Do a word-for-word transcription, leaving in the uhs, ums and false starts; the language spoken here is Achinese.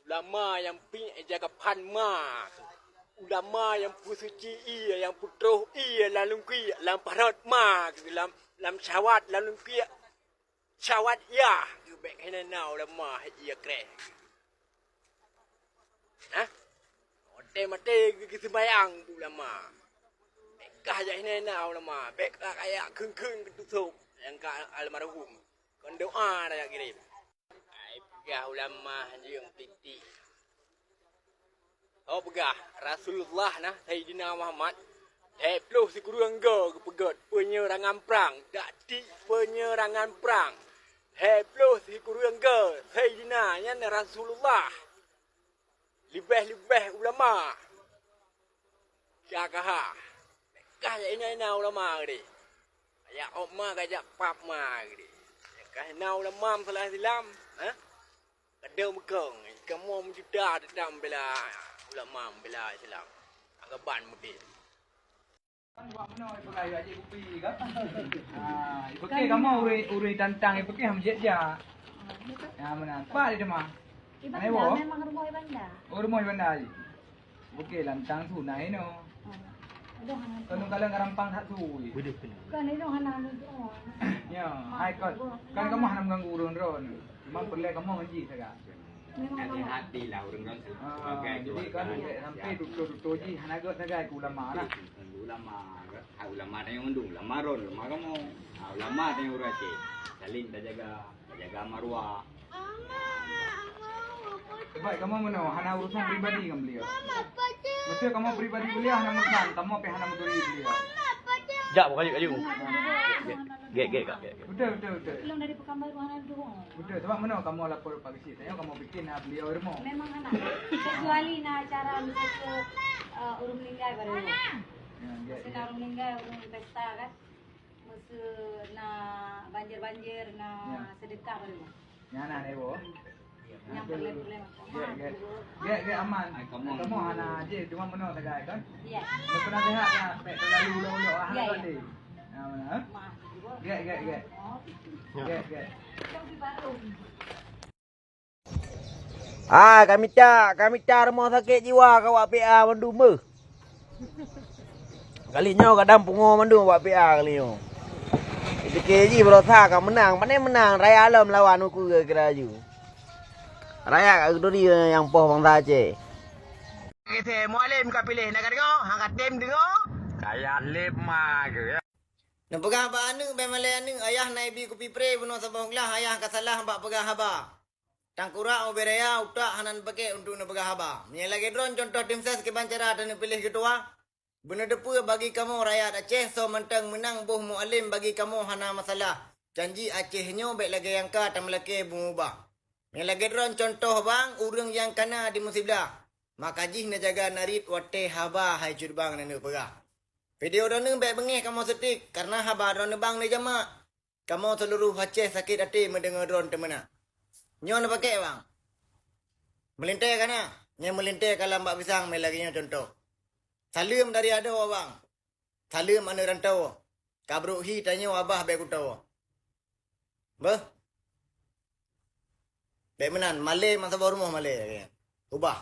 Ulama nyang piek jaga phan ma. Ulama nyang peusuci ié, nyang peutroh ié lam lungkiek, lam parot ma, lam, lam syawat, lam lungkiek. Syawat yah, bèk keunan na ulama ié kreh. Hah? Maté-maté geuseumbayang ulama. Bèk kah jak inan na ulama, bèk kah kayak kheun-kheun keutusok nyang ka almarhum. Kon doa na jak kirém. Ai peugah ulama hanjeueng titik. Ho peugah Rasulullah na Saidina Muhammad, lhèe ploh sikureueng goe geupeugöt peunyerangan prang, taktik peunyerangan prang. Lhèe ploh sikureueng goe Saidina nyan Rasulullah. Leubeh-leubeh ulama. Syakaha. Kah jak inan-inan ulama geude. Jak ôk ma ka jak pap ma geude. Kah inan ulama meusalah Islam, ha? Kadang meukong, kamoe meujuta teutap membela ulama, membela Islam. Anggaban meuke. Kan buat meunoe ipeugah yue aje kupi kan? Ha, ipeugah kamoe ureueng, ureueng tantang ipeugah meujiet jak. Ya, meunan. Pak di teuma. Ibanda, Ayo. Memang rumoh Ibanda. Oh, rumoh Ibanda aje. Oke, lantang sunai no. Aduh, hana. Kau nung kalang karampang that sui. Kan itu hana anu tu. Ya, hai kau. Kan kamu hana mengganggu ureueng droe. Memang perlu kamu ngaji saja. Hati-hati lah ureueng droe. Ah, jadi kan sampai duto-duto ji hana gak sagai ke ulama lah. Ulama, ulama tanya undung, ulama ron, ulama kamu. Ah, ulama tanya ureueng Aceh. Saling terjaga, terjaga maruah. Baik, kamu mana? Hana urusan pribadi dengan beliau. Maksudnya kamu pribadi beliau hana urusan, kamu apa hana peduli beliau. Jak, bukan yuk, yuk. Gek, gek, gek, gek. Betul, betul, betul. Pulang dari Pekanbaru hana dong. Betul, sebab mana kamu lapor Pak Gesi? Tanya kamu bikin nak beliau rumah. Memang hana. Kecuali na acara misalnya uh, ureueng meninggal baru. Ya, gek, gek. Ureueng meninggal, ureueng pesta kan. Masa na banjir-banjir, na sedekah baru. Nyan na deh, boh. Nyang perlu-perlu. Gek, gek. Gek, gek, aman. Ai, kamoe. Kamoe hana aje, cuma meunoe sagai kan? Ya. Meunoe pernah sehat lah, pek terlalu ulo-ulo ah. Ya, ya. Nah, mana, eh? Maaf, Bu. Gek, gek, gek. Oh. Gek, gek. Kita udah baru. Ah, kami tak, kami tak rumah sakit jiwa ka wak P A mandum beuh. Kali nyoe kadang pungo mandum wak P A kali nyoe. Dikei jih berosa ka menang, pandai menang raya lom lawan uku kira laju. Raya ka keuduri nyang poh bangsa Aceh. Kete Mualem ka piléh na ka deungoe, hang ka tem deungoe. Kaya lep ma ke. Neupeugah bak aneuk, bèk malèe aneuk, ayah na ibi kupi pre bunoe saboh glah, ayah ka salah bak peugah haba. Tangkurak ubé raya utak hana neupaké untuk neupeugah haba. Meunyoe lagèe droen contoh tim ses kiban cara taneupiléh keutua, beuneuteupeu bagi kamoe rakyat Aceh soe mantong meunang boh Mualem bagi kamoe hana masalah. Janji Aceh nyoe bèk lagèe nyang ka tameulakèe beumubah. Meunyoe lagèe droen contoh bang ureueng nyang kana di musiblah, maka jih neujaga narit watèe haba hai cut bang neuneuek peugah. Video droeneuh bèk beungèh kamoe seutik, kareuna haba droeneuh bang neujamak. Kamoe seuluruh Aceh sakét até meudeungoe droen teumeunak. Nyoe neupaké bang. Meulintèe ka na, nyang meulintèe ka lam bak pisang mé lagèe nyoe contoh. Saleuem dari adoe bang. Saleuem aneuk rantau. Ka brôk hi tanyoe abah bèk kutoe. Beuh. Bèk meunan, malèe masa boh rumoh malèe lagèe nyan. Ubah.